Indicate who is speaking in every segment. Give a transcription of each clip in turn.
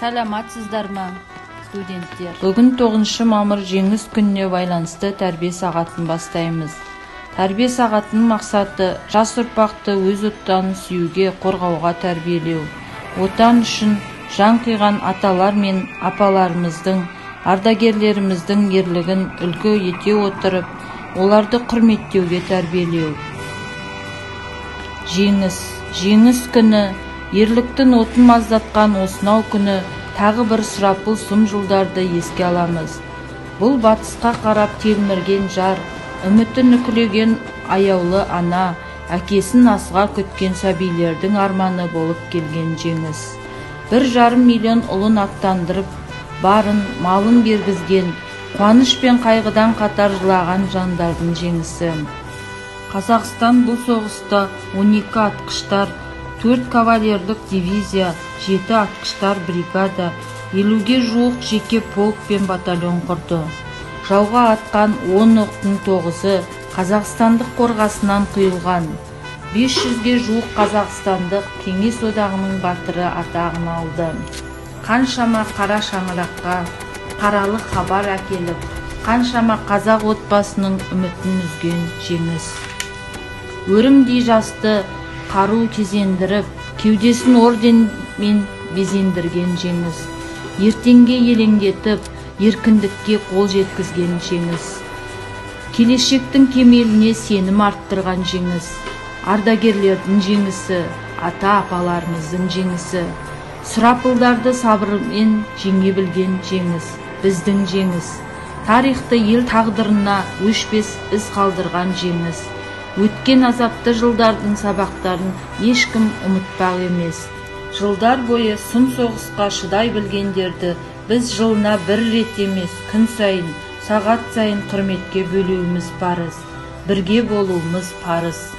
Speaker 1: Саламатсыздар ма, студенттер? Бүгін 9 мамыр Жеңіс күніне байланысты тәрбие сағатын бастаймыз. Тәрбие сағатының мақсаты жас ұрпақты өз отанын сүюге, қорғауға тәрбиелеу. Отан үшін жан қиған аталар мен апаларымыздың, ардагерлеріміздің ерлігін үлгі ете отырып, оларды құрметтеуге тәрбиелеу. Жеңіс, жеңіс күні, ерліктің отын маздатқан осынау күні тағы бір сұрапыл сұм жылдарды еске аламыз. Бұл батысқа қарап телмірген жар, үмітін үкілеген аяулы ана, әкесін асыға күткен сәбилердің арманы болып келген жеңіс. 1,5 миллион ұлын аттандырып, барын, малын бергізген, қуаныш пен қайғыдан қатар жылаған жандардың жеңісі. Қазақстан бұл соғыста 12 атқыштар, 4 кавалерлік дивизия, 7 атқыштар бригада, 50-ге жуық жеке полк пен батальон құрды. Жауға атқан 10 оқтың 9-ы қазақстандық қорғасынан құйылған. 500-ге жуық қазақстандық Кеңес Одағының батыры атағын алды. Қаншама қара шаңыраққа қаралы хабар әкеліп, қаншама қазақ отбасының үмітін үзген жеңіс. Өрімдей жасты қару кезендіріп, кеудесін орденмен безендірген жеңіс. Ертеңге елеңдетіп, еркіндікке қол жеткізген жеңіс. Келешектің кемеліне сенім арттырған жеңіс. Ардагерлердің жеңісі, ата-апаларымыздың жеңісі. Сұрапылдарды сабырмен жеңе білген жеңіс, біздің жеңіс. Тарихты ел тағдырына өшпес із қалдырған жеңіс. Өткен азапты жылдардың сабақтарын ешкім ұмытпақ емес. Жылдар бойы сұм соғысқа шыдай білгендерді біз жылына бір рет емес, күн сайын, сағат сайын құрметке бөлуіміз парыз, бірге болуымыз парыз.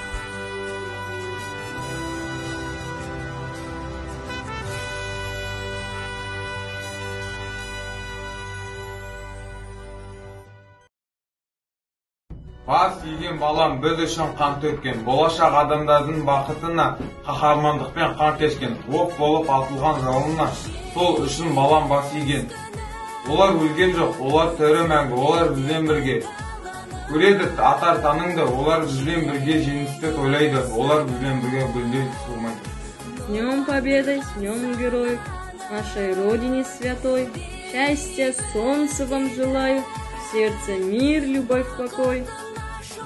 Speaker 2: Бас иген балам біз үшін қан төккен, болашақ адамдардың бақытына қаһармандықпен қан кешкен, оқ болып атылған жауына, сол үшін балам бас иген. Олар өлген жоқ, олар тірі мәңгі, олар бізбен бірге. Көреді атар таңыңды, олар бізбен бірге жеңісті тойлайды, олар бізбен бірге гүлдей солмайды.
Speaker 3: С Днем Победы, с Днем Героев, нашей Родине святой, счастья, солнца вам желаю, в сердце мир, любовь, покой.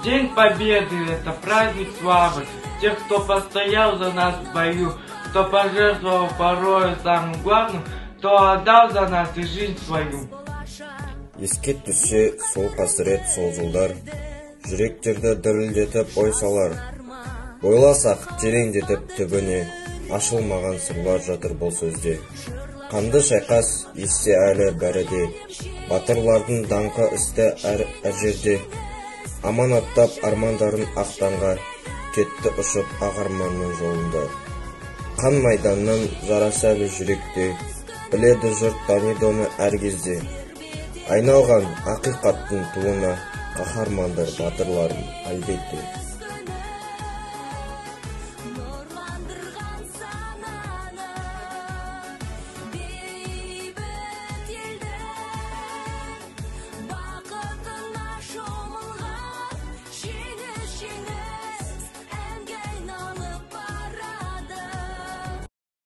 Speaker 4: День Победы – это праздник славы тех, кто постоял за нас в бою, кто пожертвовал порою самым главным, кто отдал за нас и жизнь свою.
Speaker 5: Еске түссе сол қасірет, сол жылдар, жүректерді дірілдетіп ой салар. Ойласақ тереңдетіп түбіне, ашылмаған сырлар жатыр бұл сөзде. Қанды шайқас есте әлі бәрі де, батырлардың даңқы істі әр жерде. Аманаттап армандарын ақтанға, кетті ұшып ақ арманның жолында. Қан майданның жарасы әлі жүректе, біледі жұрт таниды оны әр кезде. Айналған ақиқаттың туына, қаһармандар батырларым әлбетте.